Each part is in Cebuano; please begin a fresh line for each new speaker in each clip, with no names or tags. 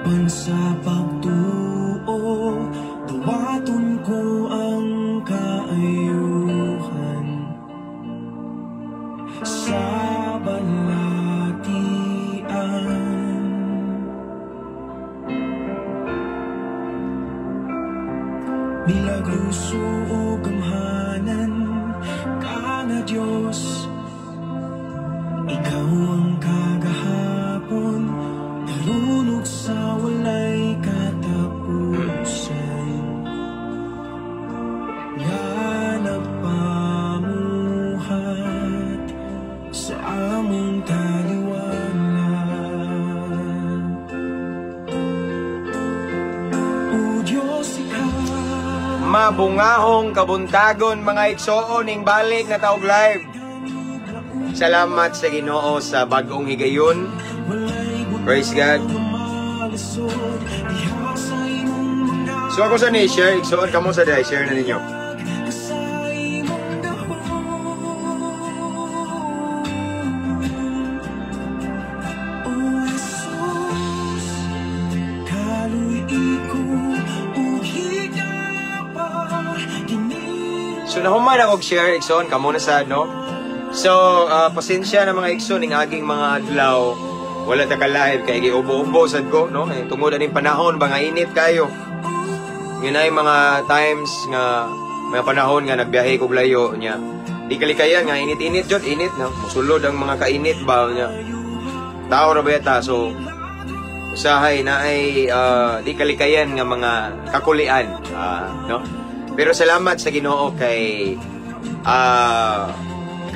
Apan sa pagtuo, duwaton ko ang kaayuhan sa balatian. Milagroso o gamhanan ka nga Diyos, ikaw ang kagahapon, karon ug sa walay katapusan, nga nagpamuhat sa among taliwala. O Diyos, ikaw
Mabungahong kabuntagon, mga igsoon, ning balik na ta og live. Salamat sa Ginoo sa bag-ong higayon. Praise God. So ako sa ni share, igsoon kamo sa dai, share na ninyo.
Sa imong dahon. O Jesus, kaluy-i ko ug higapa kini.
So nahuman ako share, igsoon kamo na sa, no. So pasensya na, mga igsoon, ning aging mga adlaw wala ta ka live kay giubo-ubo sad ko, no, eh, tungod aning panahon ba nga init kayo. Yun ay mga times nga mga panahon nga nagbiyahe ko layo niya. Di kalikayan nga init-init jud, init no. Musulod ang mga kainit ba niya. Tao ra ba yata, so usahay na ay di kalikayan nga mga kakulian, no. Pero salamat sa Ginoo kay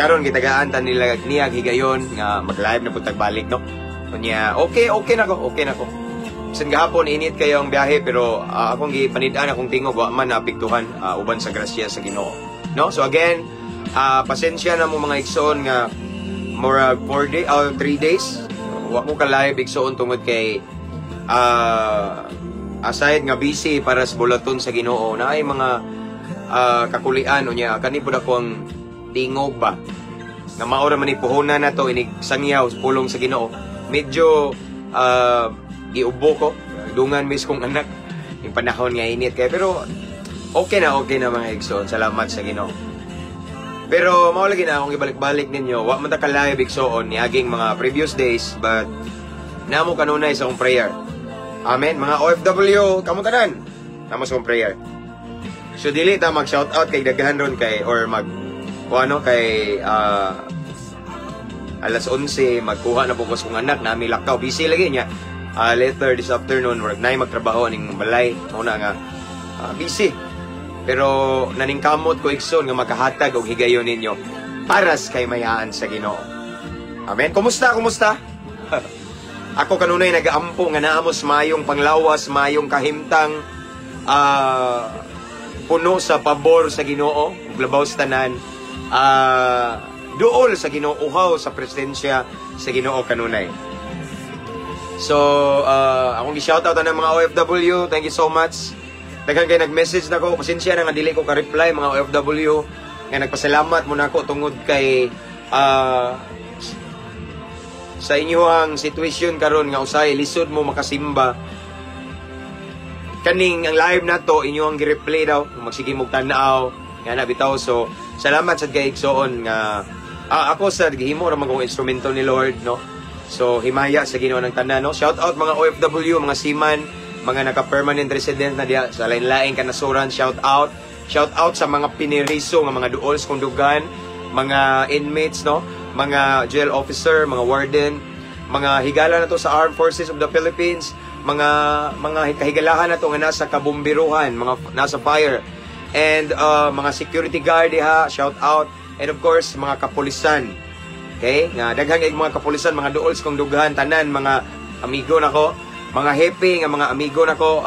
karon gitagaan ta nila niya higayon nga mag-live na pud balik, no. Unya okay na ko, okay na ko. Bisan gahapon init kayo ang biyahe, pero akong gipanid-an akong tingog, wa man naapektuhan, uban sa grasya sa Ginoo. No? So again, pasensya na mo, mga igsoon, nga murag 4 day or 3 days wa ko ka live, igsoon, tungod kay aside nga busy para sa bulaton sa Ginoo, na ay mga kakulian. Unya kani pud ako ang tingog ba nga mao ra man ni puhunan nato inig sangyaw sa pulong sa Ginoo, medyo giubo ko, dungan mis kong anak yung panahon nga init kay, pero okay na, mga igsoon, salamat sa Ginoo. Pero mao lagi na akong ibalik-balik ninyo, wa man ta ka live, igsoon, niaging mga previous days, but namo kanunay sa akong prayer. Amen. Mga OFW, kamo tanan, namo sa akong prayer. So dili ta mag shout out kay daghan ron kay or mag o ano kay alas 11 magkuha na po ko sa kong anak nami lakaw, busy lagi niya. Later this afternoon work nay magtrabaho ning balay mao na nga busy. Pero naningkamot ko, igsoon, nga makahatag og higayon ninyo paras kay mayaan sa Ginoo. Amen. Kumusta? Kumusta? Ako kanunay nagaampo nga naamos mayong panglawas, mayong kahimtang, puno sa pabor sa Ginoo, ug labaw sa tanan, duol sa Ginoo, uhaw sa presensya sa Ginoo kanunay. So, akong gi-shoutout ang mga OFW. Thank you so much. Daghan kay nag-message nako. Pasensya na nga dili ko ka-reply, mga OFW. Nga nagpasalamat mo nako tungod kay sa inyong situation karon nga usahay lisod mo makasimba. Kaning ang live nato inyo ang gi-replay daw, magsige mo tan-aw nga na bitaw. So salamat sad kay, igsoon, nga ako sad gihimo ra man kong instrumento ni Lord, no. So himaya sa Ginoo ng tanan, no. Shout out mga OFW, mga seaman, mga naka-permanent resident na diha sa lain-laing kanasuran, shout out. Shout out sa mga piniriso nga mga duol sa kong dugan, mga inmates, no, mga jail officer, mga warden, mga higala na to sa Armed Forces of the Philippines, mga kahigalahan na to nga nasa kabumbiruhan, mga nasa fire and mga security guard diha, shout out. And of course mga kapulisan. Okay? Nga daghan kay mga kapulisan, mga duol sa kong dughan, tanan mga amigo nako, mga happy nga mga amigo nako,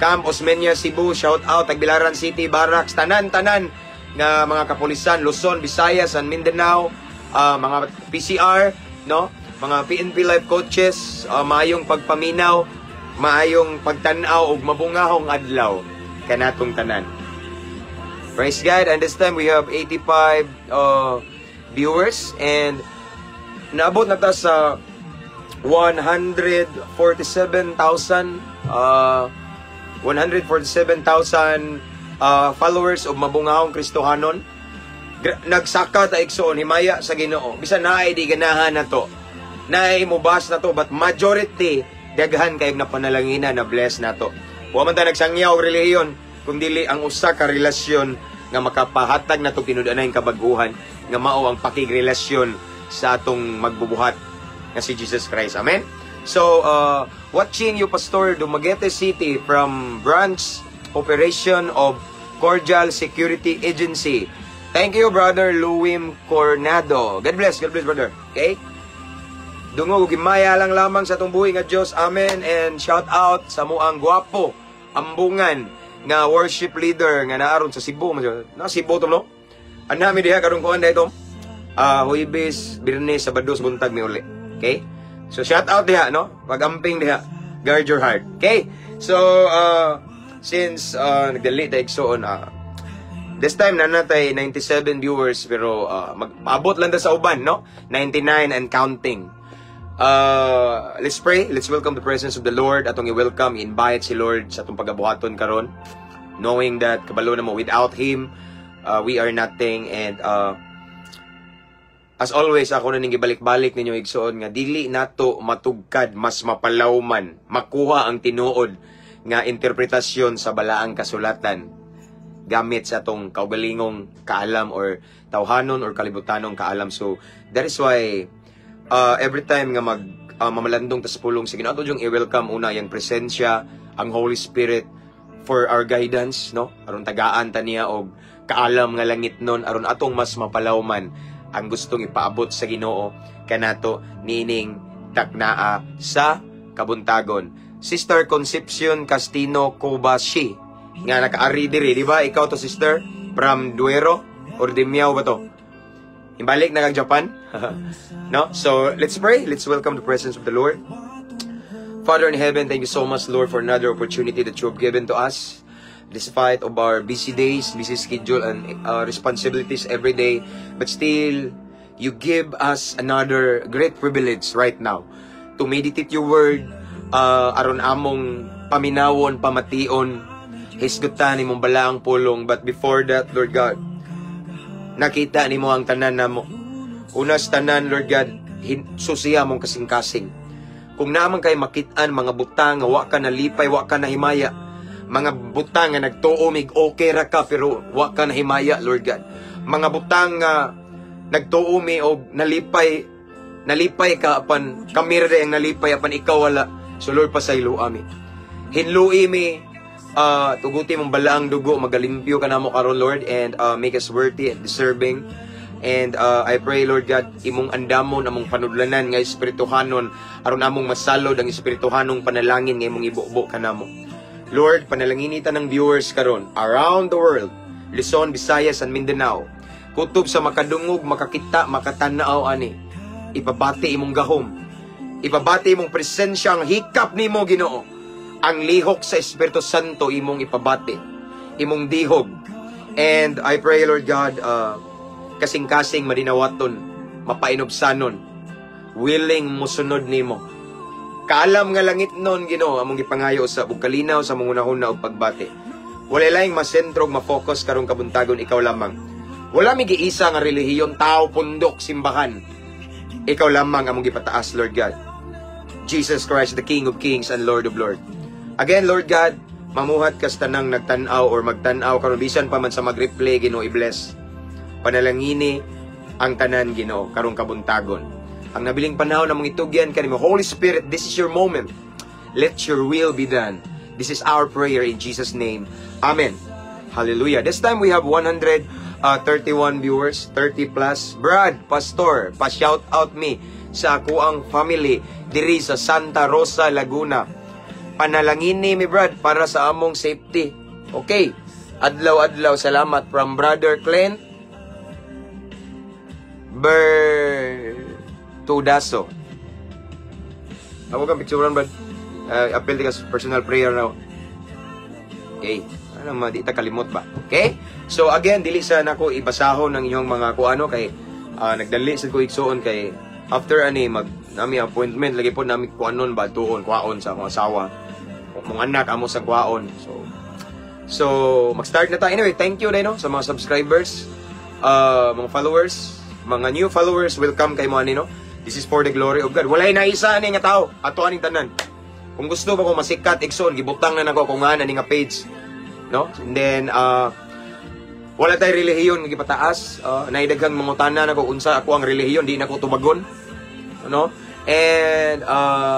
Camp Osmeña Cebu, shout out, Tagbilaran City Barracks, tanan tanan nga mga kapulisan, Luzon, Visayas and Mindanao, mga PCR, no? Mga PNP life coaches, maayong pagpaminaw, maayong pagtan-aw ug mabungahong adlaw kanatong tanan. Praise God. And this time we have 85 viewers and naabot na ta sa 147,000 147,000 followers og mabungahong Kristohanon. Nagsaka ta, igsoon, himaya sa Ginoo. Bisan naay di ganahan na to. Naay mubas na to, but majority daghan kayog na panalangina na bless nato. Wa man ta nagsangyaw og relihiyon kung dili ang usa ka relasyon nga makapahatag nato tinud-anay kabaguhan nga mao ang pakigrelasyon sa atong magbubuhat nga si Jesus Christ. Amen. So, watching you, Pastor, Dumaguete City from Branch Operation of Cordial Security Agency. Thank you, Brother Luim Cornado. God bless, God bless, brother. Okay? Dungog ug himaya lang lamang sa atong buhi nga Dios. Amen. And shout out sa amoang gwapo, ambungan nga worship leader nga naaron sa Cebu. Na Cebu to, no? Anami diha karon kuan dahito. Ah, Huwebes, Biyernes, Sabado sa buntag mi uli. Okay? So shout out diha, no? Pag-amping diha. Guard your heart. Okay? So since nagdali ta, igsoon, this time na natay 97 viewers, pero mag-abot lang ta sa uban, no? 99 and counting. Let's pray. Let's welcome the presence of the Lord. Atong i-welcome, invite si Lord sa atong pagabuhaton karon. Knowing that kabalo na mo, without Him, we are nothing, and as always, ako na ning gibalik-balik ninyo, igsoon, nga dili nato matugkad, mas mapalawman, makuha ang tinuod nga interpretasyon sa balaang kasulatan gamit sa atong kaugalingong kaalam or tawhanon or kalibutanong kaalam. So, that is why every time nga mag mamalandong tas pulong sa Ginoo, ato yung i-welcome una yang presensya, ang Holy Spirit for our guidance, no? Aron tagaan ta niya og kaalam nga langit nun, aron atong mas mapalawman ang gustong ipaabot sa Ginoo kanato niining taknaa sa kabuntagon. Sister Concepcion Castino Kobashi nga nakaari diri, di ba? Ikaw to, sister, from Duero or Dimiao ba to? Imbalik na kag Japan? No? So, let's pray. Let's welcome the presence of the Lord. Father in heaven, thank you so much, Lord, for another opportunity that you have given to us. Despite of our busy days, busy schedule, and responsibilities every day, but still, you give us another great privilege right now to meditate your word, aron among paminawon, pamation, hisgutan imong balaang pulong. But before that, Lord God, nakita nimo ang tanan namo. Una sa tanan, Lord God, susiya among kasing-kasing. Kung naa man kay makitaan mga butang nga wa ka nalipay, wa ka nahimaya, mga butang nga nagtuo mig okay ra ka pero wa ka nahimaya, Lord God. Mga butang nga nagtuo mi og nalipay, nalipay ka apan kami ra ang nalipay apan ikaw wala. So Lord, pasaylo ami. Hinlui mi, tuguti mong balaang dugo, magalimpyo ka namo karon, Lord, and make us worthy and deserving. And I pray, Lord God, imong andamon among panudlanan nga espirituhanon aron among masalod ang espirituhanong panalangin nga imong ibubo kanamo. Lord, panalangini tanang viewers karon around the world, Luzon, Visayas, and Mindanao. Kutob sa makadungog, makakita, makatanaw ani. Ipabati imong gahom. Ipabati imong presensya, ang hikap nimo, Ginoo. Ang lihok sa Espiritu Santo imong ipabati. Imong dihog. And I pray, Lord God, kasing-kasing madinawaton, mapainubsanon, willing musunod nimo. Kaalam nga langit nun, Ginoo, among gipangayo sa ug kalinaw sa among hunahuna ug pagbati. Wala laing masentro ug ma-focus karong kabuntagon, ikaw lamang. Wala mi giisa nga relihiyon, tao, pundok, simbahan. Ikaw lamang among gipataas, Lord God. Jesus Christ, the King of Kings and Lord of Lords. Again, Lord God, mamuhat kas tanang nagtan-aw or magtan-aw karon, bisan pa man sa mag-replay, Ginoo, i-bless. Panalangini ang tanan, Ginoo, karong kabuntagon. Ang nabiling panahon among itugyan kanimo. Holy Spirit, this is your moment. Let your will be done. This is our prayer in Jesus' name. Amen. Hallelujah. This time we have 131 viewers, 30 plus. Brad, Pastor, pa-shout out me sa akoang family diri sa Santa Rosa, Laguna. Panalangini mi, Brad, para sa among safety. Okay. Adlaw-adlaw, salamat from Brother Clint Bertudaso. Ako kang picturean, Brad. Appeal ka sa personal prayer now. Okay. Ano ma, di ta kalimot ba? Okay? So again, dili sa nako ibasahon ang inyong mga kuano kay nagdali sa ko, igsuon, kay after ani mag Nami appointment lagi po, nami kuanon ba tuon kwaon sa akong asawa. Mong anak amo sa kwaon. So mag-start na ta. Anyway, thank you din, no, sa mga subscribers, mga followers, mga new followers, welcome kay mo ani, no. This is for the glory of God. Walay na isa ani nga tao ato aning tanan. Kung gusto ba ko masikat, igsoon, gibutang na nako kung nga ni nga page. No? And then wala tay relihiyon nga gipataas. Naay daghang mangutana nako unsa ako ang relihiyon, di nako tubagon. No? And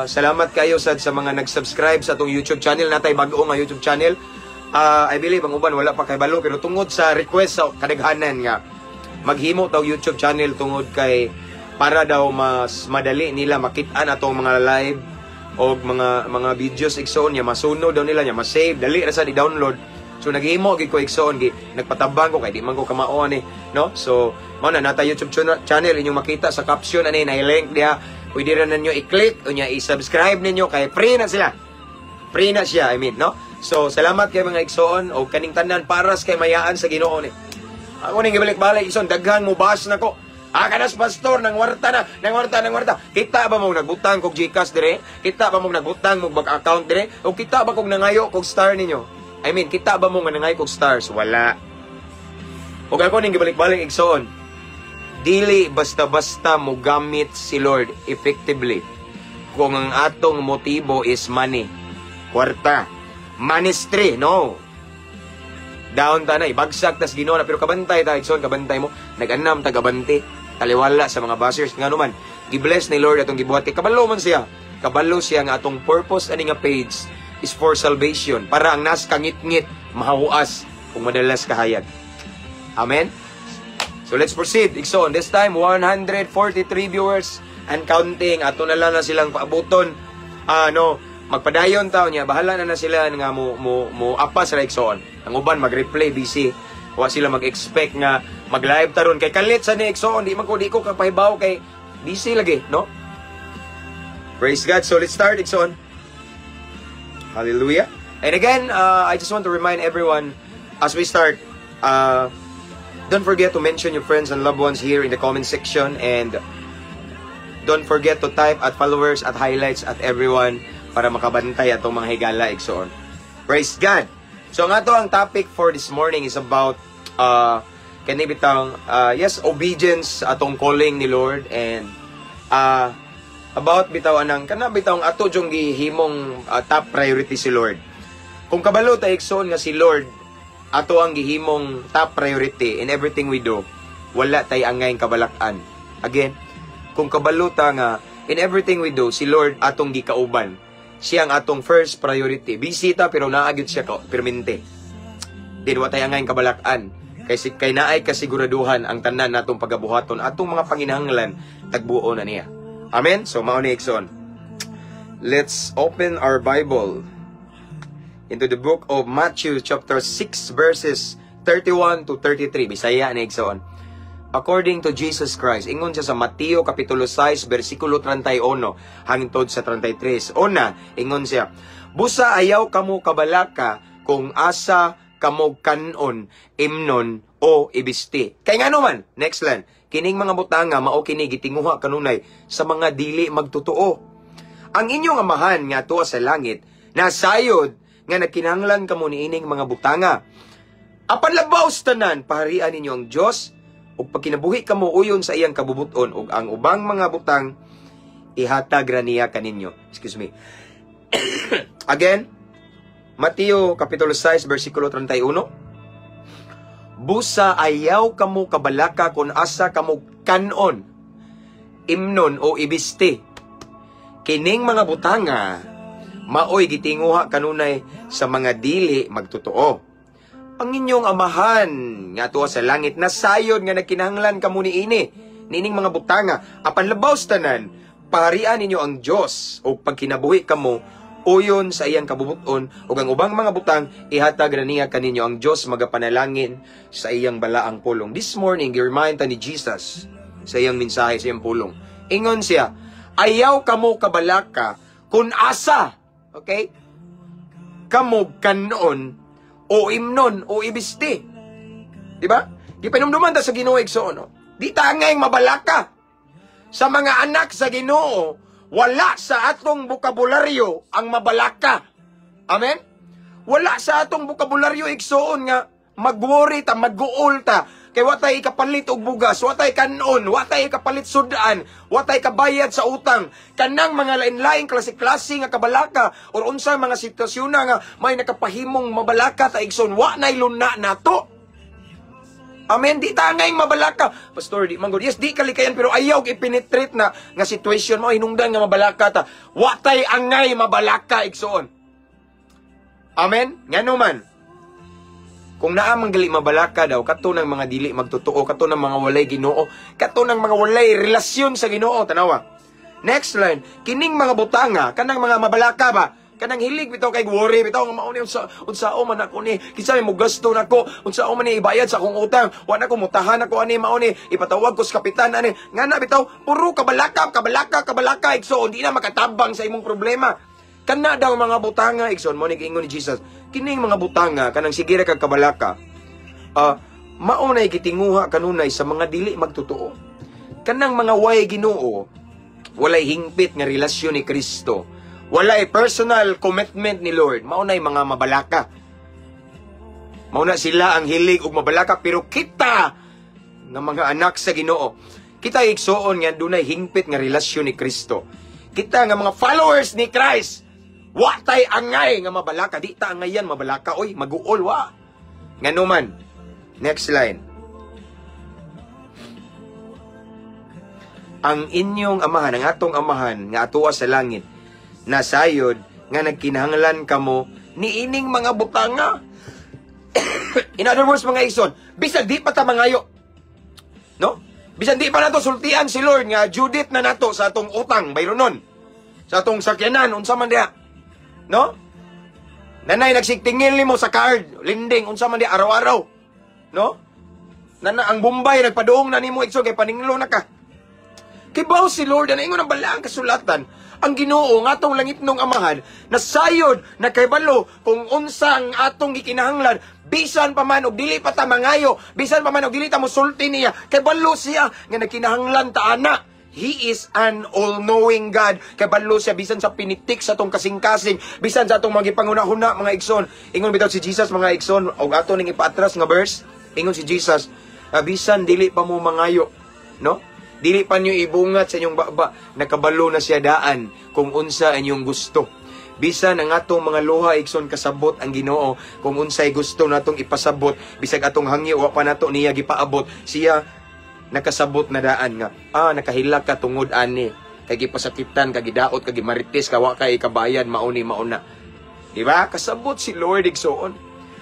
salamat kayo sad sa mga nag-subscribe sa atong YouTube channel. Natay bag-o nga YouTube channel. I believe ang uban wala pa kay balo, pero tungod sa request sa kadaghanan nga maghimo tag YouTube channel tungod kay para daw mas madali nila makit-an atong mga live o mga videos, igsoon, niya masunod daw nila, niya ma-save, dali ra sa i-download. So naghimo gid ko, igsoon, gi nagpatabang ko kay di man ko kamao ani, no? So mao na nata YouTube channel, inyong makita sa caption ani na link diha, pwede ra ninyo i-click unya i-subscribe ninyo kay free na sila, free na siya, I mean, no? So salamat kay mga igsoon o kaning tanan paras kay mayaan sa Ginoo ni. Ako ning gibalik-balik, igsoon, daghan mo bash nako. Ah, kanas pastor, nang warta na, nang warta, nang warta. Kita ba mo nagbutang kog GCash dire? Kita ba mo nagbutang mo bank account dire? O kita ba kog nangayo kog star ninyo? I mean, kita ba mo nga nangayo kog stars? Wala. Ug ako ning gibalik-balik, igsoon. Dili basta-basta mo gamit si Lord effectively kung ang atong motibo is money. Kwarta. Ministry, no. Down ta na, ibagsak tas Ginoo na, pero kabantay ta, igsoon, kabantay mo, nag-anam tagabante, taliwala sa mga bashers. Nga naman, gibless ni Lord atong gibuhat kay kabalo man siya. Kabalo siya nga atong purpose ani nga page is for salvation, para ang nas kangit-ngit mahawas kung madalas kahayag. Amen. So let's proceed. Igsoon, this time 143 viewers and counting. Ato na lang na silang paabuton. Ano, magpadayon taon niya, bahala na na sila nga mo apas ra, igsoon. Ang uban mag-replay, busy. Wa sila mag-expect nga mag-live taron kay kalit sa ni, igsoon, di man ko di ko kapahibaw kay busy lagi, no? Praise God. So let's start, igsoon. Hallelujah. And again, I just want to remind everyone as we start, don't forget to mention your friends and loved ones here in the comment section and don't forget to type at followers, at highlights, at everyone para makabantay atong mga higala, igsoon. Praise God. So nga to ang topic for this morning is about kani bitang yes, obedience atong calling ni Lord and about bitaw anang kana bitaw ang ato jung gihimong top priority si Lord. Kung kabalo ta, igsoon, nga si Lord ato ang gihimong top priority in everything we do, wala tay angay kabalak-an. Again, kung kabalo ta nga in everything we do, si Lord atong gikauban. Siya ang atong first priority. Busy ta pero naa gyud siya ka permente. Din wa tay angay kabalak-an. Kay si kay naay kasiguraduhan ang tanan natong pagabuhaton, atong mga panginahanglan tagbuo na niya. Amen. So mao ni, igsoon. Let's open our Bible into the book of Matthew chapter 6 verses 31 to 33. Bisaya ni, igsoon. According to Jesus Christ, ingon siya sa Mateo kapitulo 6 bersikulo 31 hangtod sa 33. Una, ingon siya, "Busa ayaw kamo kabalaka kung asa kamo kanon, imnon o ibisti. Kay ngano man," next line, "kining mga butanga mao kini gitinguha kanunay sa mga dili magtotoo. Ang inyong amahan nga tuwa sa langit nasayod nga nagkinahanglan kamo niining mga butanga. Apan labaw sa tanan, paharian ninyo ang Dios ug pagkinabuhi kamo uyon sa iyang kabubuton, ug ang ubang mga butang ihatag ra niya kaninyo." Excuse me. Again, Mateo kapitulo 6 bersikulo 31. "Busa ayaw kamo kabalaka kung asa kamo kanon, imnon o ibisti. Kining mga butanga maoy gitinguha kanunay sa mga dili magtotoo. Ang inyong amahan nga tuwa sa langit nasayod nga nagkinahanglan kamo niini niining mga butanga. Apan labaw sa tanan, paharian ninyo ang Dios ug pagkinabuhi kamo uyon sa iyang kabubuton, ug ang ubang mga butang ihatag ra niya kaninyo. Ang Dios magapanalangin sa iyang balaang pulong." This morning, gi-remind ta ni Jesus sa iyang mensahe, sa iyang pulong. Ingon siya, ayaw kamo kabalaka kung asa, okay? Kamo kanon o imnon o ibisti. Di ba? Gipanumduman ta sa Ginoo, igsoon, no? Di ta angay mabalaka. Sa mga anak sa Ginoo, Wala sa atong bokabularyo ang mabalaka. Amen? Wala sa atong bokabularyo, igsuon, nga magworry ta, magguol ta. Kay wa tay ikapalit og bugas, wa tay kanon, wa tay ikapalit sudan, wa tay kabayad sa utang. Kanang mga lain-laing klase-klase nga kabalaka or unsa mga sitwasyon na nga may nakapahimong mabalaka ta, igsoon, wa nay luna nato. Amen, di ta angay mabalaka. Pastor, di man gud. Yes, di kalikayan, pero ayaw i-penetrate na nga situation mo hinungdan nga mabalaka ta. Wa tay angay mabalaka, igsoon. Amen? Ngano man? Kung naa man gali mabalaka daw, kato ng mga dili magtotoo, kato ng mga walay Ginoo, kato ng mga walay relasyon sa Ginoo, tanawa. Next line, kining mga butanga, kanang mga mabalaka ba, kanang hilig bitaw kay worry bitaw nga mao ni unsa unsa man ako ni, kinsa may mogasto nako, unsa man ni ibayad sa akong utang, wa na ko mutahan ako ani, mao ni ipatawag ko sa kapitan ani, ngana bitaw puro kabalaka, kabalaka, kabalaka, igsoon, di na makatabang sa imong problema. Kana daw mga butanga, igsoon, mo ni giingon ni Jesus, kining mga butanga, kanang sige ra kag kabalaka, mao nay gitinguha kanunay sa mga dili magtotoo. Kanang mga way Ginoo, walay hingpit nga relasyon ni Kristo, walay personal commitment ni Lord, mao nay mga mabalaka. Mao na sila ang hilig og mabalaka, pero kita nga mga anak sa Ginoo, kita, igsoon, nga dunay hingpit nga relasyon ni Kristo. Kita nga mga followers ni Christ, wa tay angay nga mabalaka, di ta angayan mabalaka, oy, maguol wa. Ngano man? Next line. Ang inyong amahan, ang atong amahan nga atoa sa langit, nasayod nga nagkinahanglan kamo niining mga butanga. In other words, mga igsoon, bisan di pa ta mangayo, no? Bisan di pa nato sultian si Lord nga Judith na nato sa atong utang bayronon, sa atong sakyanan, unsa man diha, no? Nanay nagsigtingil nimo sa card, lending, unsa man diha araw-araw, no? Nana ang Bombay nagpaduong na nimo, igsoon, kay paninglo na ka. Kibaw si Lord, ana ingon ang balaang kasulatan, ang Ginoo nga atong langitnong amahan, nasayod na kaybalo kung unsa ang atong gikinahanglan, bisan pa man og dili pa ta mangayo, bisan pa man og dili ta mosulti niya, kaybalo siya nga nagkinahanglan ta ana. He is an all-knowing God. Kaybalo siya bisan sa pinitik sa atong kasing-kasing, bisan sa atong mga gipanguna-huna, mga igsoon. Ingon bitaw si Jesus, mga igsoon, og ato ning ipaatras nga verse, ingon si Jesus, bisan dili pa mo mangayo, no? Dili pa niyo ibungat sa inyong baba, nakabalo na siya daan kung unsa inyong gusto. Bisan ang atong mga luha, igsoon, kasabot ang Ginoo kung unsay gusto natong ipasabot, bisag atong hangyo wa pa nato niya gipaabot, siya nakasabot na daan nga nakahilak ka tungod ani, kay gipasakitan ka, gidaot ka, gimarites ka, wa kay kabayan, mauni mauna. Di ba? Kasabot si Lord, igsoon.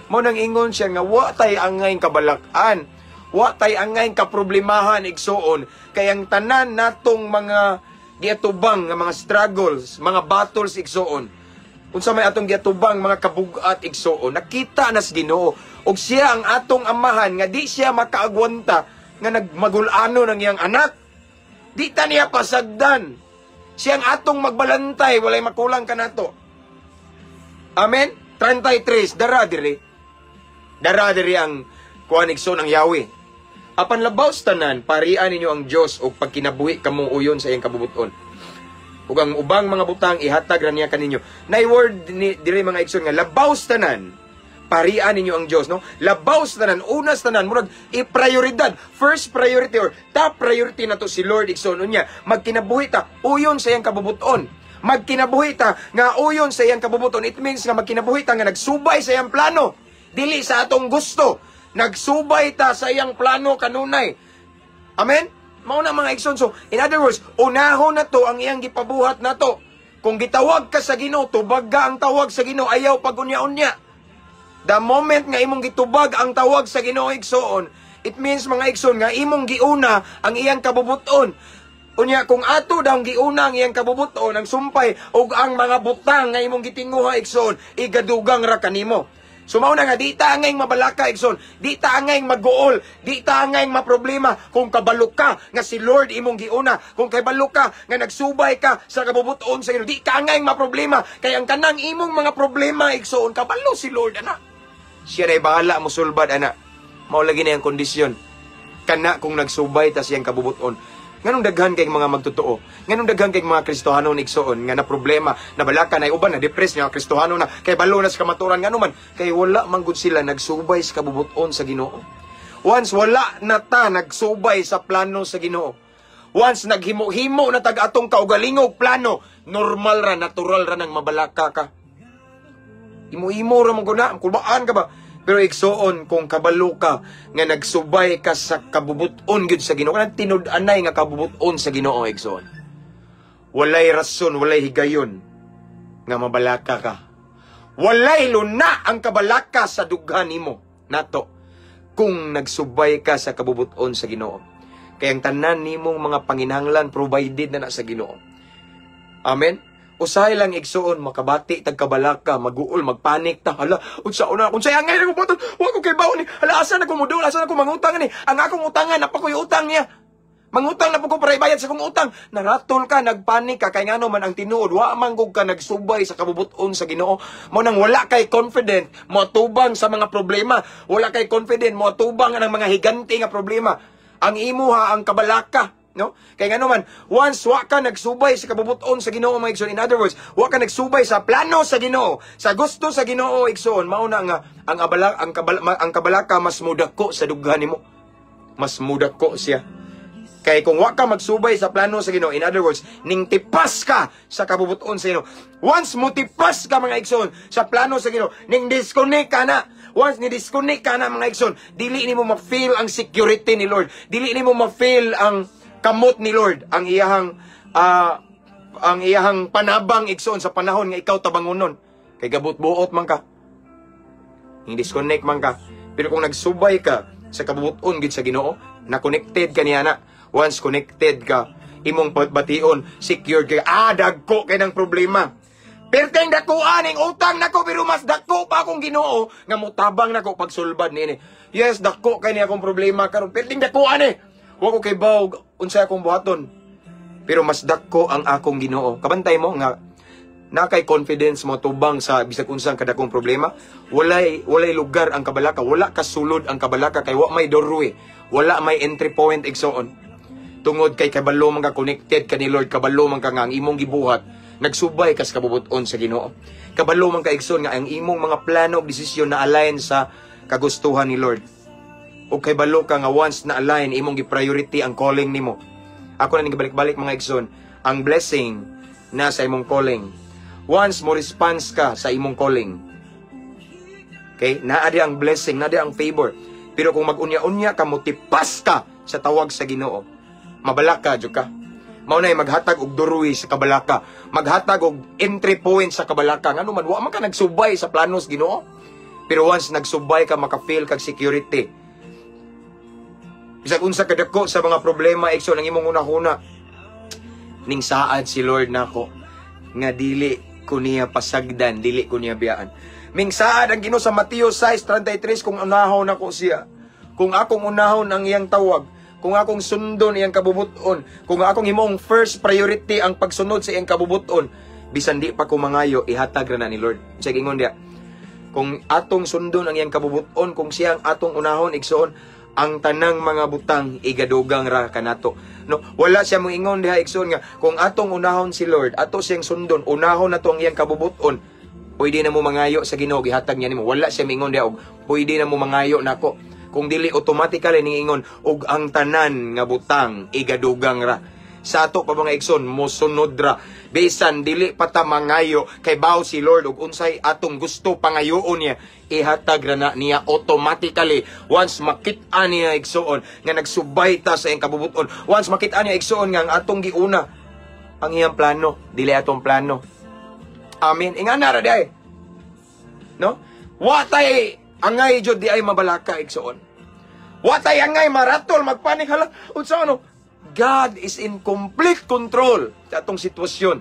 Mao nang ingon siya nga wa tay angay kabalak-an, wa tay angay kaproblemahan, igsoon, kay ang tanan natong mga giatubang nga mga struggles, mga battles, igsoon, unsa may atong giatubang mga kabugat, igsoon, nakita na sa Ginoo, ug siya ang atong amahan nga di siya makaagwanta nga nagmagulano ng iyang anak. Di ta niya pasagdan. Siya ang atong magbalantay, walay makulang kanato. Amen? 33, dara diri. Dara diri ang kuan, igsoon, ang Yahweh. Apan labaw sa tanan, parian ninyo ang Dios og pagkinabuhi kamong uyon sa iyang kabubuton. Ug ang ubang mga butang ihatag ra niya kaninyo. Nay word ni diri, mga igsoon, nga labaw sa tanan, parian ninyo ang Dios, no? Labaw sa tanan, una sa tanan, murag i-prioridad, first priority or top priority na to si Lord, igsoon. Unya, magkinabuhi ta uyon sa iyang kabubuton. Magkinabuhi ta nga uyon sa iyang kabubuton. It means nga magkinabuhi ta nga nagsubay sa iyang plano, dili sa atong gusto. Nagsubay ta sa iyang plano kanunay. Amen? Mao na, mga igsoon. So, in other words, unahon na to ang iyang gipabuhat na to. Kung gitawag ka sa Ginoo, tubag ka ang tawag sa Ginoo, ayaw pag-unya-unya. The moment nga imong gitubag ang tawag sa Ginoo, igsoon, it means, mga igsoon, nga imong giuna ang iyang kabubuton. Unya, kung ato daw giuna ang iyang kabubuton, ang sumpay ug ang mga butang nga imong gitinguha, igsoon, igadugang ra kanimo. So mao na nga di ta angay mabalaka, igsoon, di ta angay maguol, di ta angay maproblema kung kabalo ka nga si Lord imong giuna, kung kabalo ka nga nagsubay ka sa kabubuton sa Ginoo, di ka angay maproblema kay ang kanang imong mga problema, igsoon, kabalo si Lord ana. Siya na bahala mosulbad ana. Mao lagi na ang kondisyon. Kana kung nagsubay ta siyang kabubuton. Nganong daghan kay mga magtotoo? Nganong daghan kay mga Kristohanon, igsoon, nga na problema, nabalaka na uban na depress nga Kristohano na kay balo na sa kamaturan? Ngano man kay wala man gud sila nagsubay sa kabubuton sa Ginoo. Once wala na ta nagsubay sa plano sa Ginoo. Once naghimo-himo na tag atong kaugalingog plano, normal ra, natural ra nang mabalaka ka. Imo-imo ra man guna, kulbaan ka ba? Pero igsoon, kung kabalo ka nga nagsubay ka sa kabubuton gyud sa Ginoo, kanang tinud-anay nga kabubuton sa Ginoo, igsoon, walay rason, walay higayon nga mabalaka ka. Walay luna ang kabalaka sa dughan nimo nato kung nagsubay ka sa kabubuton sa Ginoo. Kay ang tanan nimong mga panginahanglan provided na na sa Ginoo. Amen. Usahay lang, igsoon, makabati tag kabalaka, maguol, magpanik ta. Hala, unsa una, unsay angay na ko buhaton? Wa ko kay ni. Hala, asa na ko modul, asa na ko mangutang ni? Ang akong utangan, napakoy utang niya. Mangutang na po ko para ibayad sa kong utang. Naratol ka, nagpanik ka, kay ngano man ang tinuod, wa man gud ka nagsubay sa kabubuton sa Ginoo. Mo nang wala kay confident moatubang sa mga problema. Wala kay confident moatubang ang mga higante nga problema. Ang imuha ang kabalaka. No? Kay ngano man, once wa ka nagsubay sa kabubuton sa Ginoo, mga igsoon, in other words, wa ka nagsubay sa plano sa Ginoo, sa gusto sa Ginoo, igsoon, mao na nga ang abala ang, kabala, ang kabalaka mas mudako sa dughan nimo. Mas mudako siya. Kay kung wa ka magsubay sa plano sa Ginoo, in other words, ning tipas ka sa kabubuton sa Ginoo. Once mo tipas ka, mga igsoon, sa plano sa Ginoo, ning disconnect ka na. Once ni disconnect ka na, mga igsoon, dili nimo ma-feel ang security ni Lord. Dili nimo ma-feel ang kamot ni Lord, ang iyahang panabang, igsoon, sa panahon nga ikaw tabangunon. Kay gabot-buot man ka. Ning disconnect man ka. Pero kung nagsubay ka sa kabubuton gid sa Ginoo, na connected ka niya na. Once connected ka, imong bation, secured ka. Ah, dagko kay ng problema. Perteng dakuan ning utang nako, pero mas dako pa akong Ginoo nga motabang nako pagsulbad niini. Yes, dako kay ni akong problema karon. Perteng dakuan eh. Wa ko kay baw unsa akong buhaton. Pero mas dako ang akong Ginoo. Kabantay mo nga na kay confidence mo tubang sa bisag unsang kadakong problema, walay lugar ang kabalaka, wala kasulod ang kabalaka kay wa may doorway, wala may entry point, igsoon. Tungod kay kabalo man ka, connected ka ni Lord, kabalo man ka nga ang imong gibuhat, nagsubay ka sa kabubuton sa Ginoo. Kabalo man ka, igsoon, nga ang imong mga plano ug desisyon na align sa kagustuhan ni Lord. O kay balo ka nga once na align, imong gi-priority ang calling nimo. Ako na ning balik-balik, mga igsoon, ang blessing na sa imong calling. Once mo response ka sa imong calling, okay, naa di ang blessing, naa di ang favor. Pero kung mag-unya-unya ka, motipas ka sa tawag sa Ginoo, mabalaka jud ka. Mao na maghatag og doorway sa kabalaka, maghatag og entry point sa kabalaka. Ngano man, wa man ka nagsubay sa planos Ginoo. Pero once nagsubay ka, maka-feel kag security. Bisag unsa kadako sa mga problema, igsoon, ang imong hunahuna, ning saad si Lord nako nga dili ko niya pasagdan, dili ko niya biyaan. Ming saad ang Ginoo sa Mateo 6:33, kung unahon nako siya, kung akong unahon ang iyang tawag, kung akong sundon iyang kabubuton, kung akong himong first priority ang pagsunod sa iyang kabubuton, bisan di pa ko mangayo, ihatag ra na ni Lord. Sa ingon diya, kung atong sundon ang iyang kabubuton, kung siyang atong unahon, igsoon, ang tanang mga butang igadugang ra kanato. No, wala siya moingon diha, igsoon, nga kung atong unahon si Lord, ato siyang sundon, unahon nato ang iyang kabubuton, pwede na mo mangayo sa Ginoo, gihatag niya nimo. Wala siya moingon diha og pwede na mo mangayo nako. Kung dili automatically niingon og ang tanan nga butang igadugang ra. Sa ato pa, mga igsoon, mosunod ra. Bisan dili pa ta mangayo, kay baw si Lord og unsay atong gusto pangayoon niya, ihatag ra na niya automatically. Once makit-a niya, igsoon, nga nagsubay ta sa iyang kabubuton. Once makit-a niya, igsoon, nga ang atong giuna ang iyang plano, dili atong plano. Amen. Ingana ra diay. No? Watay angay jud di ay mabalaka, igsoon. Watay angay maratol, magpanik, hala unsa ano. God is in complete control sa atong sitwasyon.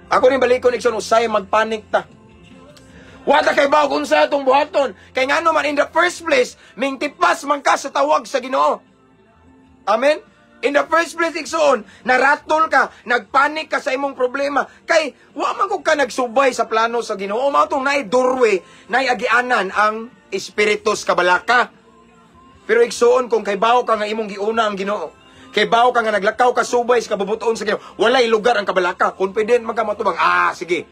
Ako rin balikon, igsoon, usay magpanik ta. Wala kay baw kung sa atong buhaton. Kay ngano man, in the first place, mingtipas man ka sa tawag sa Ginoo. Amen? In the first place, igsoon, naratol ka, nagpanik ka sa imong problema. Kay, wa man kung ka nagsubay sa plano sa Ginoo. Mao tong naay doorway, naay agianan ang espiritus kabalaka. Pero igsoon, kung kay bawo ka nga imong giuna ang Ginoo, Kay bawo ka nga naglakaw ka subay sa kabubuton sa Ginoo. Walay lugar ang kabalaka. Confident man ka matubang. Ah, sige.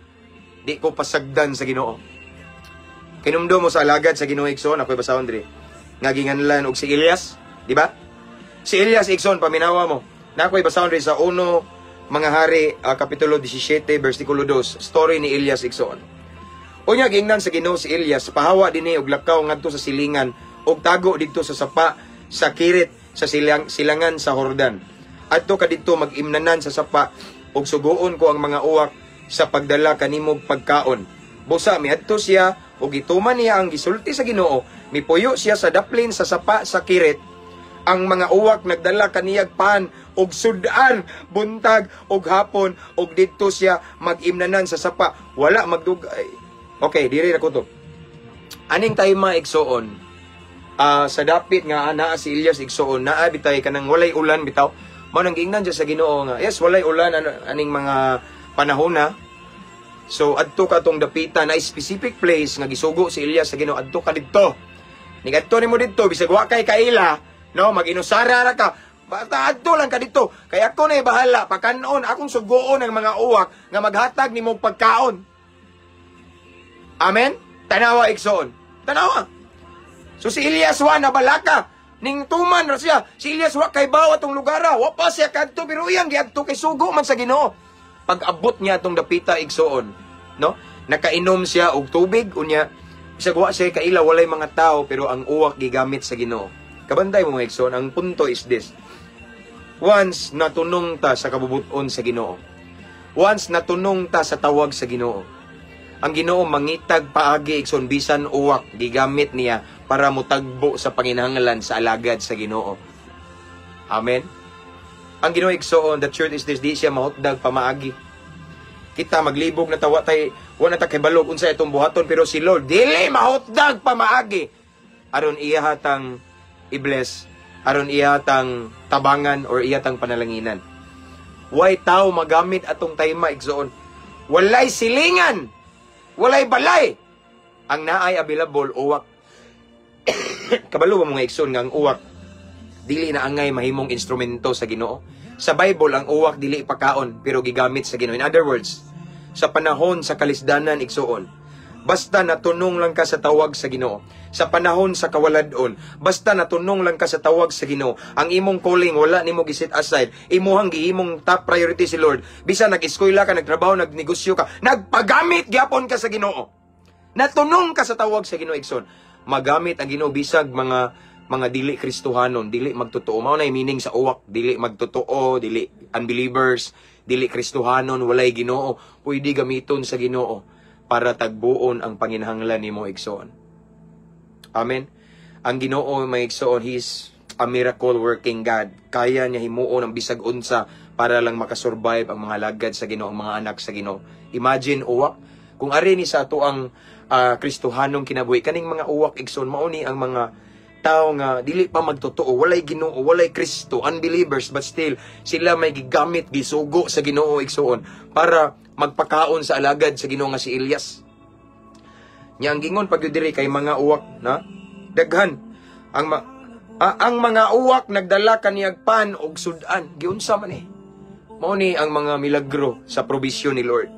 Di ko pasagdan sa Ginoo. Kinumdum mo sa alagad sa Ginoo, igsoon, ako'y basahon diri. Nga ginganlan og si Elias, di ba? Si Elias, igsoon, paminawa mo. Na ako'y basahon diri sa 1 Mga Hari, kapitulo 17, versikulo 2, story ni Elias, igsoon. Unya giingnan sa Ginoo si Elias, "Pahawa dinhi og lakaw ngadto sa silingan og tago didto sa sapa sa Kirit sa silangan sa Hordan. Adto ka didto mag-imnanan sa sapa ug suguon ko ang mga uwak sa pagdala kanimog pagkaon." Busa miadto siya ug gituman niya ang gisulti sa Ginoo, mipuyo siya sa daplin sa sapa sa Kirit. Ang mga uwak nagdala kaniyag pan og sudan buntag og hapon ug didto siya mag-imnanan sa sapa. Wala magdugay. Okay, diri ra ko to. Aning time, igsoon, sa dapit nga naa si Elias, igsoon, naa bitay kanang walay ulan bitaw. Mao nang giingnan siya sa Ginoo nga, yes, walay ulan ano, aning mga panahon na. So adto ka tong dapitan na specific place nga gisugo si Elias sa Ginoo, adto ka didto. Nigadto nimo didto bisag wa kay kaila, no, mag-inusara ra ka. Basta adto lang ka didto. Kay ako na bahala pakanon, akong sugoon ang mga uwak nga maghatag nimo pagkaon. Amen? Tanawa, igsoon. Tanawa. So si Elias wa nabalaka. Ning tuman ra siya. Si Elias wa kay bawa atong lugar. Wa pa siya kadto pero iyang giadto kay sugo man sa Ginoo. Pag abot niya atong dapita, igsoon, no? Nakainom siya og tubig unya bisag wa siya kaila, walay mga tao, pero ang uwak gigamit sa Ginoo. Kabantay mo, mga igsoon, ang punto is this. Once natunong ta sa kabubuton sa Ginoo. Once natunong ta sa tawag sa Ginoo. Ang Ginoo mangitag paagi, igsoon, bisan uwak gigamit niya para mutagbo sa panginahanglan sa alagad sa Ginoo. Amen. Ang Ginoo, igsoon, the truth is this, di siya mahutdag pamaagi. Kita maglibog na tawa tay, wa na ta kay balog unsa itong buhaton, pero si Lord dili mahutdag pamaagi aron iya hatang i-bless, aron iya tang tabangan or iya tang panalanginan. Way tao magamit atong tayma, igsoon. Walay silingan. Walay balay. Ang naay available, uwak. Kabalo ba, mga igsoon, nga ang uwak dili na angay mahimong instrumento sa Ginoo? Sa Bible, ang uwak dili ipakaon pero gigamit sa Ginoo. In other words, sa panahon sa kalisdanan, igsoon, basta natunong lang ka sa tawag sa Ginoo. Sa panahon sa kawaladon, basta natunong lang ka sa tawag sa Ginoo. Ang imong calling wala nimo giset aside. Imuhang gihimong top priority si Lord. Bisan nag-eskwela ka, nagtrabaho, nagnegosyo ka, nagpagamit gyapon ka sa Ginoo. Natunong ka sa tawag sa Ginoo, igsoon. Magamit ang Ginoo bisag mga dili Kristohanon, dili magtotoo. Mao na meaning sa uwak, dili magtotoo, dili unbelievers, dili Kristohanon, walay Ginoo, pwede gamiton sa Ginoo para tagbuon ang panginahanglan nimo, igsoon. Amen. Ang Ginoo, mga igsoon, He is a miracle working God. Kaya niya himuon ang bisag unsa para lang makasurvive ang mga alagad sa Ginoo, ang mga anak sa Ginoo. Imagine uwak kung ari ni sa ato ang Kristohanong kinabuhi, kaning mga uwak, igsoon, mao ni ang mga tao nga dili pa magtotoo, walay Ginoo, walay Kristo, unbelievers, but still sila may gigamit, gisugo sa Ginoo, igsoon, para magpakaon sa alagad sa Ginoo nga si Elias. Nya ang gingon pag diri kay mga uwak na daghan ang mga uwak nagdala kaniyag pan og sudan. Giunsa man eh? Mao ni ang mga milagro sa provision ni Lord.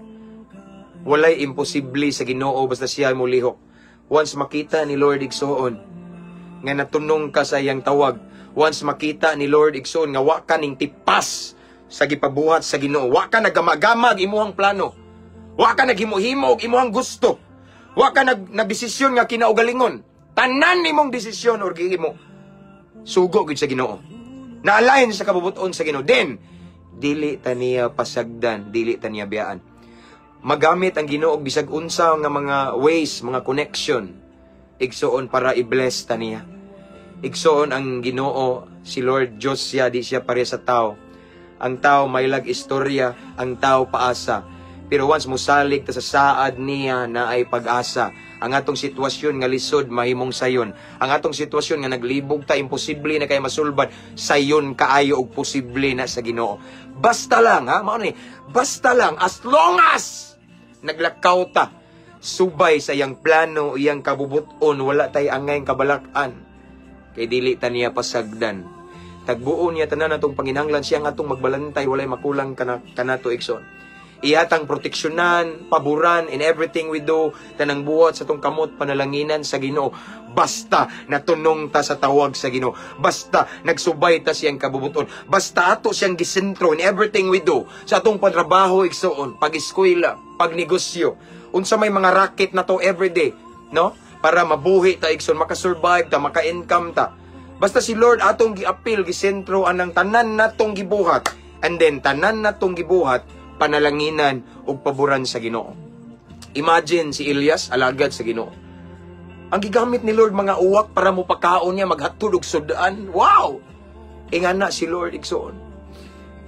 Walay imposible sa Ginoo basta siya molihok. Once makita ni Lord, igsoon, nga natunong ka sa iyang tawag, once makita ni Lord, igsoon, nga wa ka ning tipas sa gipabuhat sa Ginoo, wa ka nagamagamag imuhang plano, wa ka naghimo-himo og imuhang gusto, wa ka nagdesisyon nga kinaugalingon, tanan nimong desisyon or gihimo sugo gid sa Ginoo, na-align sa kabubuton sa Ginoo, then dili ta niya pasagdan, dili ta niya biyaan. Magamit ang Ginoo og bisag unsa nga mga ways, mga connection, igsoon, para i-bless ta niya. Igsoon, ang Ginoo, si Lord Diyos siya, di siya pare sa tao. Ang tao may lag istorya, ang tao paasa. Pero once musalig ta sa saad niya, na ay pag-asa. Ang atong sitwasyon nga lisod mahimong sayon. Ang atong sitwasyon nga naglibog ta, imposible na kay masulbad, sayon kaayo og posible na sa Ginoo. Basta lang ha, mao ni, basta lang as long as naglakaw ta subay sa iyang plano, iyang kabubuton, wala tay angay kabalak-an. Kay dili ta niya pasagdan. Tagbuon niya tanan atong panginahanglan. Siya ang atong magbalantay, walay makulang kana kanato, igsoon. Iyatang proteksyonan, paboran in everything we do, tanang buhat sa atong kamot, panalanginan sa Ginoo. Basta natunong ta sa tawag sa Ginoo. Basta nagsubay ta siyang kabubuton. Basta ato siyang gisentro in everything we do. Sa atong pantrabaho, igsoon, pag-eskwela, pagnegosyo, unsa may mga racket na to everyday, no? Para mabuhi ta, igsoon, makasurvive ta, maka-income ta. Basta si Lord atong giapil, gisentro anang tanan natong gibuhat. And then tanan natong gibuhat, panalanginan ug paboran sa Ginoo. Imagine si Elias, alagad sa Ginoo. Ang gigamit ni Lord, mga uwak para mo pakaon niya, maghatod og sudan. Wow! Ingana si Lord, igsoon.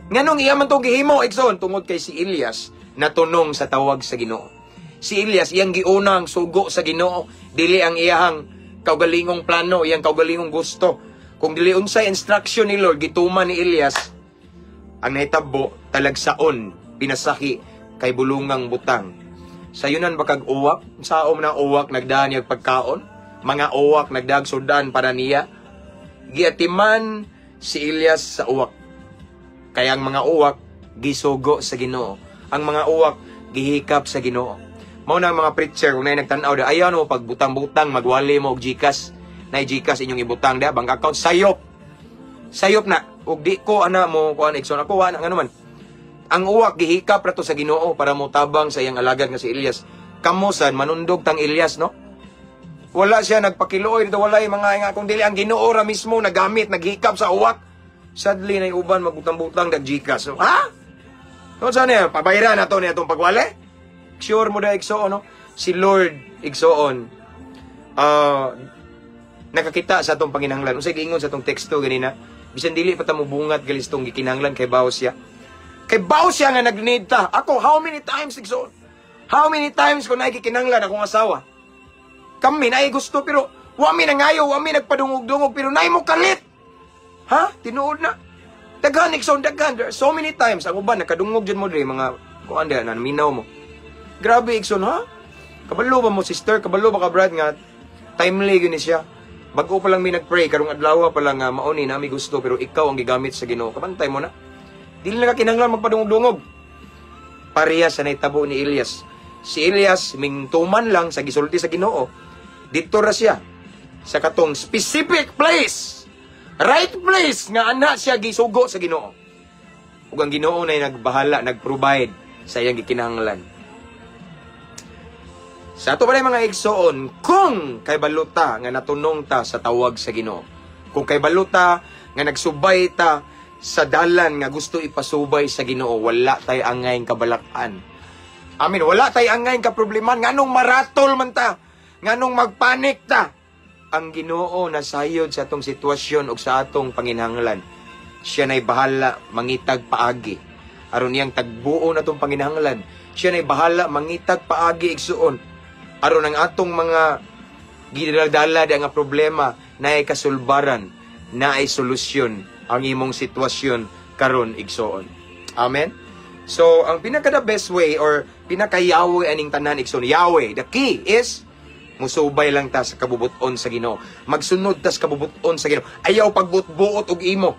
Nganong iya man tong gihimo, igsoon? Tungod kay si Elias natunong sa tawag sa Ginoo. Si Elias, iyang giuna ang sugo sa Ginoo, dili ang iyahang kaugalingong plano, iyang kaugalingong gusto. Kung dili unsay instruction ni Lord, gituman ni Elias, ang nahitabo, talagsaon, pinasahi kay bulungang butang. Sayunan ba kag uwak? Saom na uwak nagdaan niya pagkaon? Mga uwak nagdag sudan para niya? Giatiman si Elias sa uwak. Kaya ang mga uwak gisugo sa Ginoo. Ang mga uwak gihikap sa Ginoo. Mao na ang mga preacher, kung naay nagtan-aw da, ayaw no pagbutang-butang, magwali mo og GCash. Nay GCash inyong ibutang da, bank account, sayop. Sayop na. Ug di ko ana mo kuan, igsoon, ako wa na ngano man. Ang uwak gihikap ra to sa Ginoo para mo tabang sa iyang alagad nga si Elias. Kamo sad manundog tang Elias, no? Wala siya nagpakiluoy dito, walay mga nga kung dili ang Ginoo ra mismo nagamit, naghikap sa uwak. Sadly na uban magbutang-butang dag GCash. So, ha? No, saan niya? Pabayra na to niya itong pagwali? Sure mo da, igsoon, no? Si Lord, igsoon, nakakita sa atong panginahanglan. Unsay giingon sa atong teksto ganina? Bisan dili pa ta mo bungat galistong gikinahanglan, kay bawo siya. Kay bawo siya nga nag-need ta. Ako, how many times, igsoon? How many times ko nagikinahanglan akong asawa? Kami naay gusto, pero wa mi nangayo, wa mi nagpadungog-dungog, pero naay mo kalit. Ha? Tinuod na. Daghan, igsoon, daghan. There are so many times. Ang uban nakadungog dyan mo dre, mga kuan diha, naminaw mo. Grabe, igsoon, ha? Kabalo ba mo, sister? Kabalo ba ka, brad, nga timely gyud ni siya? Bago pa lang mi nagpray, karong adlaw pa lang nga mauni na mi gusto, pero ikaw ang gigamit sa Ginoo. Kabantay mo na. Dili na ka kinahanglan magpadungog-dungog. Pareha sa nahitabo ni Elias. Si Elias mingtuman lang sa gisulti sa Ginoo. Dito ra siya sa katong specific place. Right place nga ana siya gisugo sa Ginoo. Ug ang Ginoo na nagbahala, nagprovide sa iyang gikinahanglan. Sa ato pa mga igsoon, kung kay baluta nga natunong ta sa tawag sa Ginoo, kung kay baluta nga nagsubay ta sa dalan nga gusto ipasubay sa Ginoo, wala tay angay kabalakan. Amin, wala tay angay kaprobleman, nganong maratol man ta, nganong magpanik ta. Ang Ginoo nasayod sa atong sitwasyon ug sa atong panginahanglan. Siya na'y bahala mangitag paagi aron niyang tagbuon atong panginahanglan. Siya na'y bahala mangitag paagi, igsuon, aron ang atong mga gidala di nga problema naay kasulbaran, naay solusyon ang imong sitwasyon karon, igsoon. Amen. So, ang pinaka the best way or pinaka-Yahweh aning tanan, igsoon, Yahweh, the key is musubay lang ta sa kabubuton sa Ginoo. Magsunod ta sa kabubuton sa Ginoo. Ayaw pagbutbuot og imo.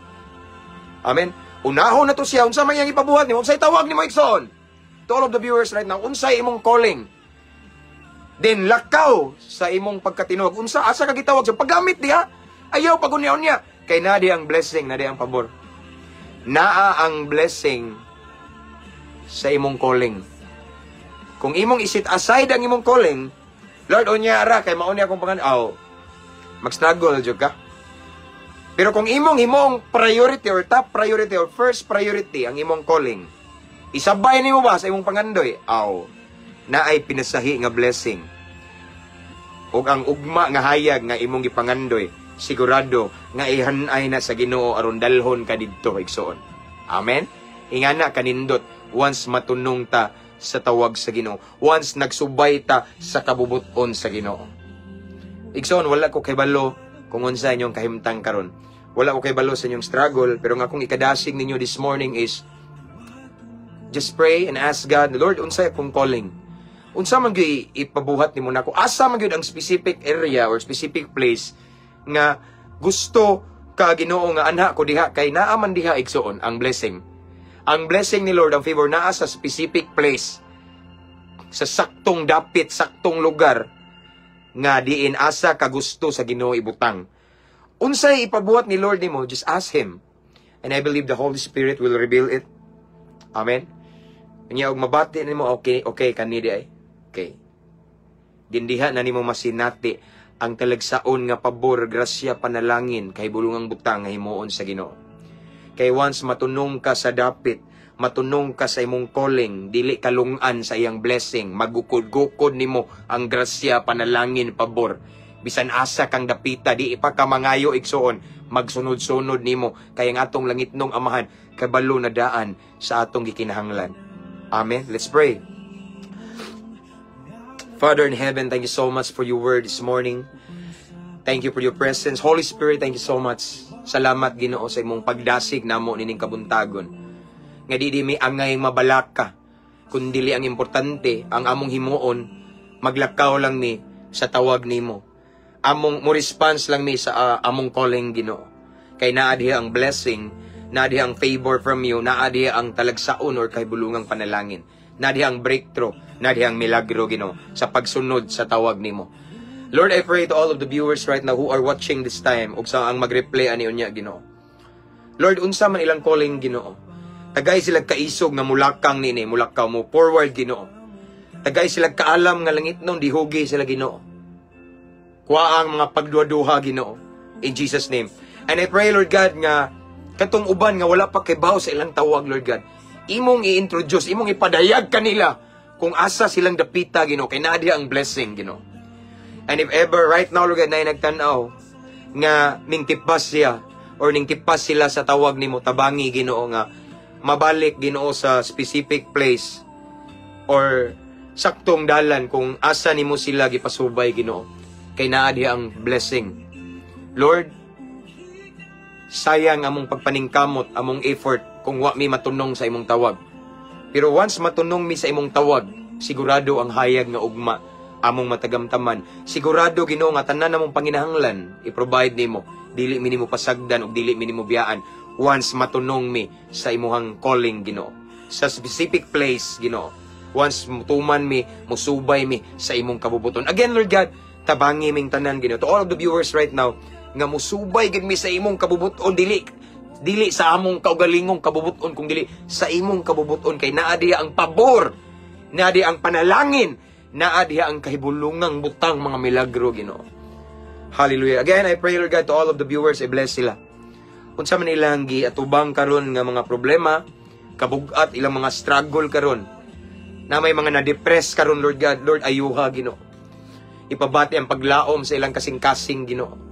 Amen. Unahon na to siya unsa man iyang ipabuhat nimo, unsay tawag nimo, igsoon. To all of the viewers right now, unsay imong calling? Then lakaw sa imong pagkatinuog. Unsa, asa ka gitawag sa paggamit diha? Ayaw pagunya-unya kay na di ang blessing, na di ang pabor. Naa ang blessing sa imong calling. Kung imong i-set aside ang imong calling, "Lord, unya ra kay mauni akong pangan," aw, mag-struggle jud ka. Pero kung imong himong priority or top priority or first priority ang imong calling, isabay nimo ba sa imong pangandoy, aw, naay pinasahi nga blessing. Ug ang ugma nga hayag nga imong gipangandoy, sigurado nga ihanay na sa Ginoo aron dalhon ka didto, igsoon. Amen. Ingana kanindot once matunong ta sa tawag sa Ginoo. Once nagsubay ta sa kabubuton sa Ginoo. Igsoon, wala ko kabalo kung unsa inyong kahimtang karon. Wala ko kabalo sa inyong struggle, pero nga akong ikadasig ninyo this morning is just pray and ask God, "Lord, unsay akong calling? Unsa man gyud ipabuhat nimo nako? Asa man gyud ang specific area or specific place nga gusto kag ka, Ginoo, nga anha ko diha, kay naa man diha, igsuon, ang blessing. Ang blessing ni Lord, ang favor, naa sa specific place, sa saktong dapit, saktong lugar nga diin asa ka gusto sa Ginoo ibutang. Unsay ipabuhat ni Lord nimo, just ask Him. And I believe the Holy Spirit will reveal it. Amen. Unya og mabati nimo, okay kani di ay. Okay. Dindiha na nimo masinati ang talagsaon nga pabor, grasya, panalangin, kay bulungang butang nga himuon sa Ginoo. Kay once matunong ka sa dapit, matunong ka sa imong calling, dili kalungan sa iyang blessing, magukod-gukod nimo ang grasya, panalangin, pabor. Bisan asa kang dapita, di pa ka mangayo, igsuon, magsunod-sunod nimo kay ang atong langitnong Amahan kabalo na daan sa atong gikinahanglan. Amen. Let's pray. Father in heaven, thank you so much for your word this morning. Thank you for your presence. Holy Spirit, thank you so much. Salamat, Ginoo, sa imong pagdasig namo nining kabuntagon. Nga di mi angay mabalaka, kundili ang importante, ang among himuon, maglakaw lang mi sa tawag nimo. Among mo response lang mi sa among calling, Ginoo. Kay naa diha ang blessing, naa diha ang favor from you, naa diha ang talagsaon or kahibulungang panalangin. Naa diha ang breakthrough, naa diha ang milagro, Ginoo, sa pagsunod sa tawag nimo. Lord, I pray to all of the viewers right now who are watching this time ug sa ang mag-replay ani unya, Ginoo. Lord, unsa man ilang calling, Ginoo. Tagay sila kaisog nga mulakang nini, mulakaw mo forward, Ginoo. Tagay sila kaalam nga langitnon dihugi sila, Ginoo. Kuha ang mga pagduha-duha, Ginoo. In Jesus' name. And I pray, Lord God, nga katong uban nga wala pa kibaw sa ilang tawag, Lord God. Imong i-introduce, imong ipadayag kanila kung asa silang dapita, Ginoo, kay naa diha ang blessing, Ginoo. And if ever right now, Lord God, na nagtan-aw nga mingtipas siya or ningtipas sila sa tawag nimo, tabangi, Ginoo, nga mabalik, Ginoo, sa specific place or saktong dalan kung asa nimo sila gipasubay, Ginoo, kay naa diha ang blessing. Lord, sayang among pagpaningkamot, among effort, kung wa mi matunong sa imong tawag. Pero once matunong mi sa imong tawag, sigurado ang hayag nga ugma among matagamtaman. Sigurado, Ginoo, nga tanan namong panginahanglan i-provide nimo. Dili mi nimo pasagdan ug dili mi nimo biyaan once matunong mi sa imuhang calling, Ginoo. Sa specific place, Ginoo. Once mutuman mi, musubay mi sa imong kabubuton. Again, Lord God, tabangi ming tanan, Ginoo. To all of the viewers right now, nga musubay gid mi sa imong kabubuton, dili dili sa among kaugalingong kabubuton, kung dili sa imong kabubuton, kay naa diha ang pabor, naa diha ang panalangin, naa diha ang kahibulungang butang, mga milagro, Ginoo. Hallelujah. Again, I pray, Lord God, to all of the viewers, i-bless sila. Unsa man ilang giatubang karon nga mga problema, kabugat, ilang mga struggle karon. Na may mga na-depress karon, Lord God, Lord, ayuha, Ginoo. Ipabati ang paglaom sa ilang kasing-kasing, Ginoo.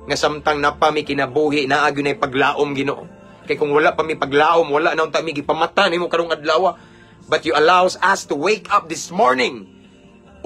Nga samtang napa mi kinabuhi, naa gyud nay paglaom, Ginoo. Kay kung wala pa mi paglaom, wala na unta mi gipamata nimo karong adlaw. But you allows us to wake up this morning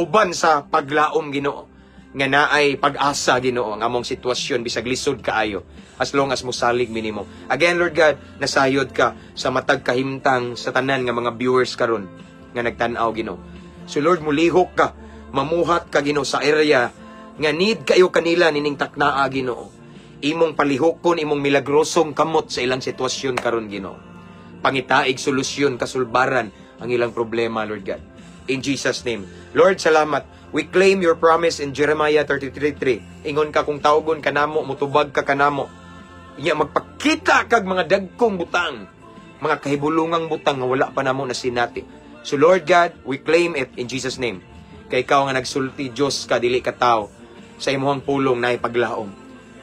uban sa paglaom, Ginoo, nga naay pag-asa, Ginoo, ang among sitwasyon bisag lisod kaayo, as long as mosalig mi nimo. Again, Lord God, nasayod ka sa matag kahimtang sa tanan nga mga viewers karon nga nagtan-aw, Ginoo. So Lord, mulihok ka, mamuhat ka, Ginoo, sa area nga need kayo kanila nining taknaa, Ginoo. Imong palihokon imong milagrosong kamot sa ilang sitwasyon karon, Ginoo. Pangitaig solusyon, kasulbaran ang ilang problema, Lord God. In Jesus' name. Lord, salamat. We claim your promise in Jeremiah 33:3. Ingon ka, kung tawgon kanamo, mutubag ka kanamo. Inya magpakita kag mga dagkong butang, mga kahibulungang butang nga wala pa namo nasinati. So Lord God, we claim it in Jesus' name. Kay ikaw nga nagsulti, Dios ka, dili ka tao. Sa imuhang pulong na paglaom.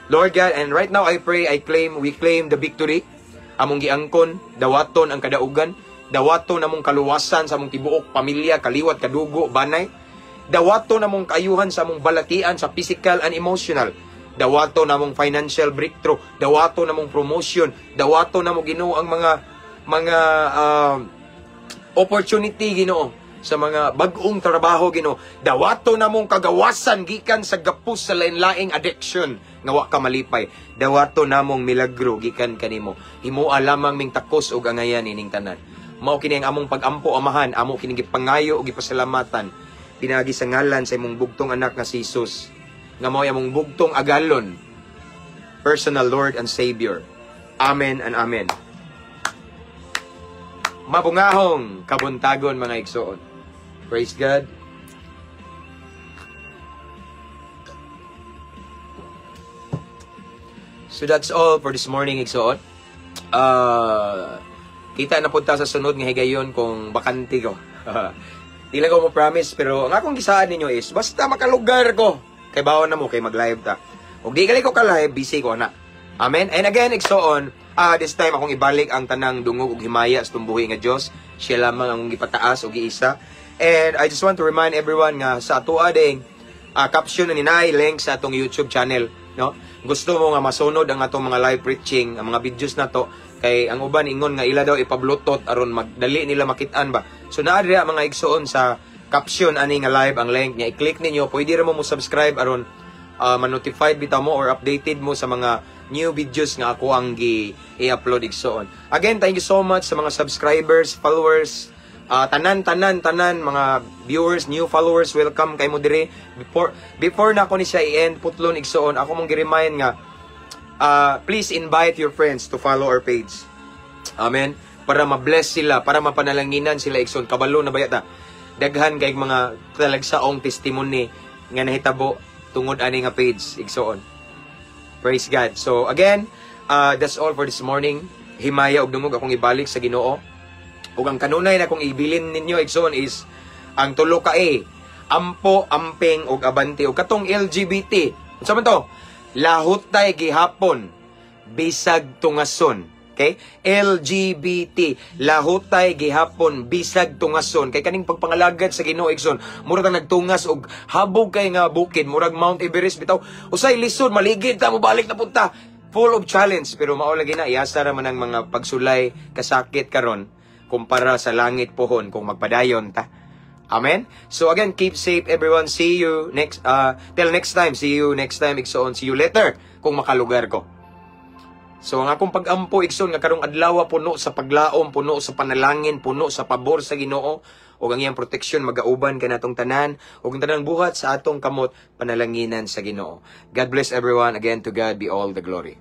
Lord God, and right now I pray, I claim, we claim the victory. Among giangkon, dawaton ang kadaugan, dawaton among kaluwasan sa among tibuok pamilya, kaliwat, kadugo, banay. Dawaton among kaayuhan sa among balatian sa physical and emotional. Dawaton among financial breakthrough, dawaton among promotion, dawaton namo, Ginoo, ang mga opportunity, Ginoo, sa mga bag-ong trabaho, Ginoo. Dawaton namong kagawasan gikan sa gapos sa lain-laing addiction nga wa ka malipay. Dawaton namong milagro gikan kanimo. Himoa lamang ming takos og angayan ining tanan. Mao kini ang among pagampo, Amahan, amo kini gipangayo og gipasalamatan pinaagi sa ngalan sa imong bugtong anak nga si Jesus, nga mao among bugtong agalon. personal Lord and Savior. Amen and amen. Mabungahong kabuntagon, mga igsoon. Praise God. So that's all for this morning, igsoon. Kita na punta sa sunod nga higayon kung bakante ko. Di lang ko mo promise, pero ang akong gisaad ninyo is basta makalugar ko kay bawon na mo kay mag-live ta. Ug di gali ko ka-live, busy ko na. Amen. And again, igsoon, this time akong ibalik ang tanang dungog ug himaya sa tumbuhi nga Dios. Siya lamang ang gipataas ug giisa. And I just want to remind everyone nga sa atoa ding caption na ni link sa atong YouTube channel, no? Gusto mo nga masunod ang atong mga live preaching, ang mga videos na to, kay ang uban ingon nga ila daw ipa-Bluetooth aron magdali nila makit-an ba. So naa dira, mga igsoon, sa caption ani nga live ang link niya. I-click ninyo, pwede ra mo subscribe aron ma-notified bitaw mo or updated mo sa mga new videos nga ako ang gi i-upload, igsoon. Again, thank you so much sa mga subscribers, followers, tanan tanan tanan mga viewers, new followers, welcome kay mo dire. Before na ako ni siya i-end, putlon, igsoon, ako mong gi-remind nga please invite your friends to follow our page. Amen. Para ma-bless sila, para mapanalanginan sila, igsoon. Kabalo na baya ta? Daghan kay mga talagsaong testimony nga nahitabo tungod ani nga page, igsoon. Praise God. So again, that's all for this morning. Himaya ug dungog akong ibalik sa Ginoo. Ug ang kanunay na kong ibilin ninyo, igsoon, is ang tulo ka A. Ampo, amping ug abante ug katong LGBT. Unsa man to? Lahutay gihapon bisag tungason. Okay? LGBT. Lahutay gihapon bisag tungason. Kay kaning pagpangalagad sa Ginoo, igsoon, murag tang nagtungas og habog kay nga bukid, murag Mount Everest bitaw. Usay lisod, maligid ta, mobalik na punta. Full of challenge, pero mao lagi na iyasa ra man ang mga pagsulay, kasakit karon kumpara sa langit pohon kung magpadayon ta. Amen. So again, keep safe, everyone. See you next till next time. See you next time, igsoon. See you later kung makalugar ko. So ang akong pag-ampo, igsoon, nga karong adlaw puno sa paglaom, puno sa panalangin, puno sa pabor sa Ginoo ug ang iyang proteksyon magauban kanatong tanan ug ang tanang buhat sa atong kamot panalanginan sa Ginoo. God bless everyone. Again, to God be all the glory.